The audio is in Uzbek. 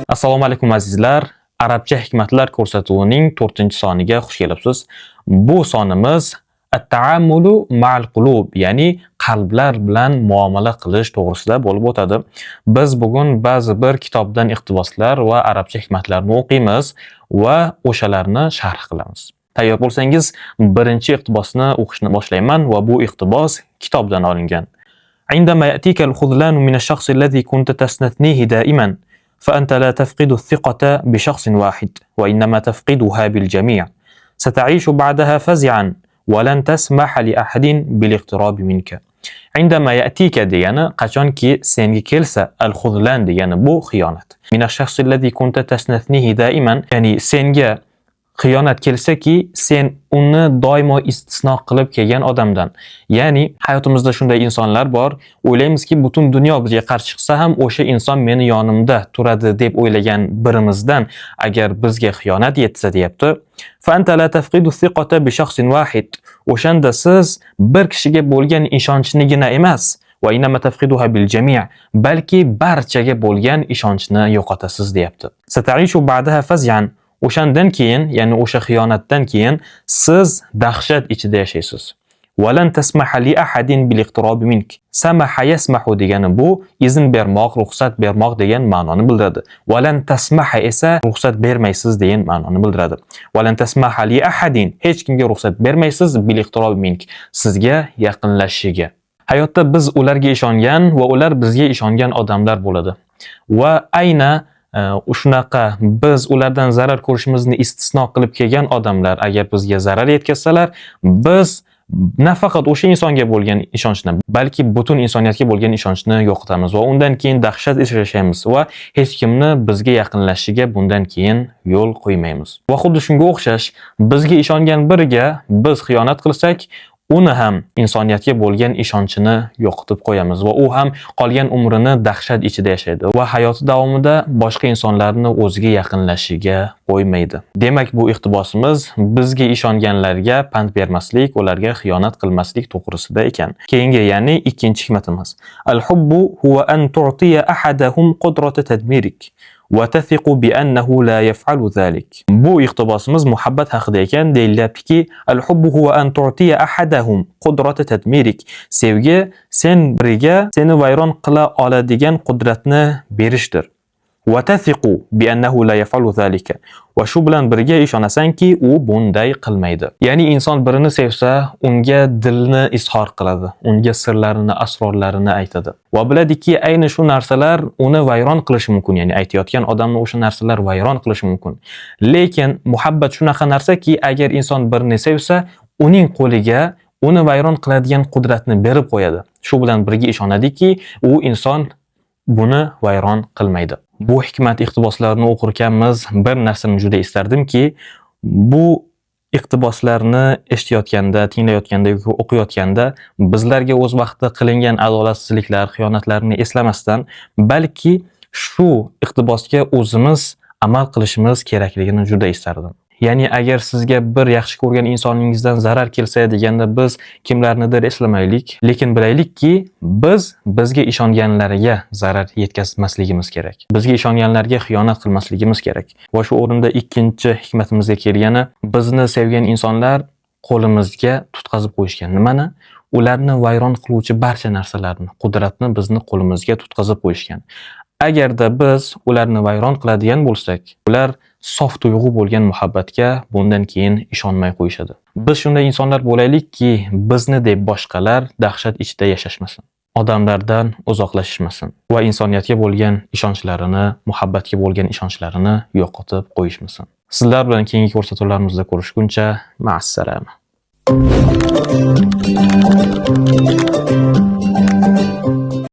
Assalomu alaykum, azizlar. Arabcha hikmatlar ko'rsatuvining 4-soniga xush kelibsiz. Bu sonimiz at-ta'ammulu ma'al qulub, ya'ni qalblar bilan muomala qilish to'g'risida bo'lib o'tadi. Biz bugun ba'zi bir kitobdan iqtiboslar va arabcha hikmatlarni o'qiymiz va o'shalarni sharh qilamiz. Tayyor bo'lsangiz, birinchi iqtibosni o'qishni boshlayman va bu iqtibos kitobdan olingan. عندما يأتيك الخذلان من الشخص الذي كنت تستثنيه دائما، فأنت لا تفقد الثقة بشخص واحد، وإنما تفقدها بالجميع. ستعيش بعدها فزعا ولن تسمح لأحد بالاقتراب منك. عندما يأتيك degani qachonki senga kelsa, الخذلان degani bu xiyonat. من الشخص الذي كنت تستثنيه دائما, ya'ni senga xiyonat kelsaki, sen uni doimo istisno qilib kelgan odamdan. Ya'ni hayotimizda shunday insonlar bor, o'ylaymizki, butun dunyo bizga qarshi chiqsa ham o'sha inson meni yonimda turadi deb o'ylagan birimizdan agar bizga xiyonat yetsa, deyapti. فأنت لا تفقد الثقة بشخص واحد. O'shanda siz bir kishiga bo'lgan ishonchnigina emas, وإنما تفقدها بالجميع, balki barchaga bo'lgan ishonchni yo'qotasiz, deyapti. ستعيش بعدها فزعا. O'shandan keyin, ya'ni o'sha xiyonatdan keyin siz dahshat ichida yashaysiz. ولن تسمح لأحد بالاقتراب منك. سمح يسمح degani bu izn bermoq, ruxsat bermoq degan ma'noni bildiradi. ولن تسمح esa ruxsat bermaysiz degan ma'noni bildiradi. ولن تسمح لأحد, hech kimga ruxsat bermaysiz, بالاقتراب منك, sizga yaqinlashishiga. Hayotda biz ularga ishongan va ular bizga ishongan odamlar bo'ladi. Va ayna shunaqa biz ulardan zarar ko'rishimizni istisno qilib kelgan odamlar agar bizga zarar yetkazsalar, biz nafaqat o'sha insonga bo'lgan ishonchni, balki butun insoniyatga bo'lgan ishonchni yo'qotamiz va undan keyin dahshat ichida yashaymiz va hech kimni bizga yaqinlashishiga bundan keyin yo'l qo'ymaymiz. Va xuddi shunga o'xshash bizga ishongan biriga biz xiyonat qilsak, uni ham insoniyatga bo'lgan ishonchini yo'qotib qo'yamiz va u ham qolgan umrini dahshat ichida yashaydi va hayoti davomida boshqa insonlarni o'ziga yaqinlashishiga qo'ymaydi. Demak, bu iqtibosimiz bizga ishonganlarga pand bermaslik, ularga xiyonat qilmaslik to'g'risida ekan. Keyingi, ya'ni ikkinchi hikmatimiz. الحب هو أن تعطي أحدهم قدرة تدميرك وتثق بأنه لا يفعل ذلك. Bu iqtibosimiz muhabbat haqida ekan, deyilyaptiki, الحب هو أن تعطي أحدهم قدرة تدميرك. Sevgi sen biriga seni vayron qila oladigan qudratni berishdir. وتثق بأنه لا يفعل ذلك. Va shu bilan birga ishonasanki, u bunday qilmaydi. Ya'ni inson birini sevsa, unga dilni izhor qiladi, unga sirlarini, asrorlarini aytadi. Va biladiki, ayni shu narsalar uni vayron qilishi mumkin, ya'ni aytayotgan odamni o'sha narsalar vayron qilishi mumkin. Lekin muhabbat shunaqa narsaki, agar inson birini sevsa, uning qo'liga uni vayron qiladigan qudratni berib qo'yadi. Shu bilan birga ishonadiki, u inson buni vayron qilmaydi. Bu hikmat iqtiboslarini o'qirkanmiz, bir narsani juda istardimki, bu iqtiboslarni eshitayotganda, tinglayotganda yoki o'qiyotganda bizlarga o'z vaqtida qilingan adolatsizliklar, xiyonatlarni eslamasdan, balki shu iqtibosga o'zimiz amal qilishimiz kerakligini juda istardim. Ya'ni agar sizga bir yaxshi ko'rgan insoningizdan zarar kelsa deganda biz kimlarnidir eslamaylik, lekin bilaylikki, biz bizga ishonganlarga zarar yetkazmasligimiz kerak. Bizga ishonganlarga xiyonat qilmasligimiz kerak. Va shu o'rinda ikkinchi hikmatimizga kelgani, bizni sevgan insonlar qo'limizga tutqazib qo'yishgan. Nimani? Ularni vayron qiluvchi barcha narsalarni, qudratni bizni qo'limizga tutqazib qo'yishgan. Agarda biz ularni vayron qiladigan bo'lsak, ular sof tuyg'u bo'lgan muhabbatga bundan keyin ishonmay qo'yishadi. Biz shunday insonlar bo'laylikki, bizni deb boshqalar dahshat ichida yashashmasin. Odamlardan uzoqlashishmasin va insoniyatga bo'lgan ishonchlarini, muhabbatga bo'lgan ishonchlarini yo'qotib qo'yishmasin. Sizlar bilan keyingi ko'rsatuvlarimizda ko'rishguncha, ma'assalama.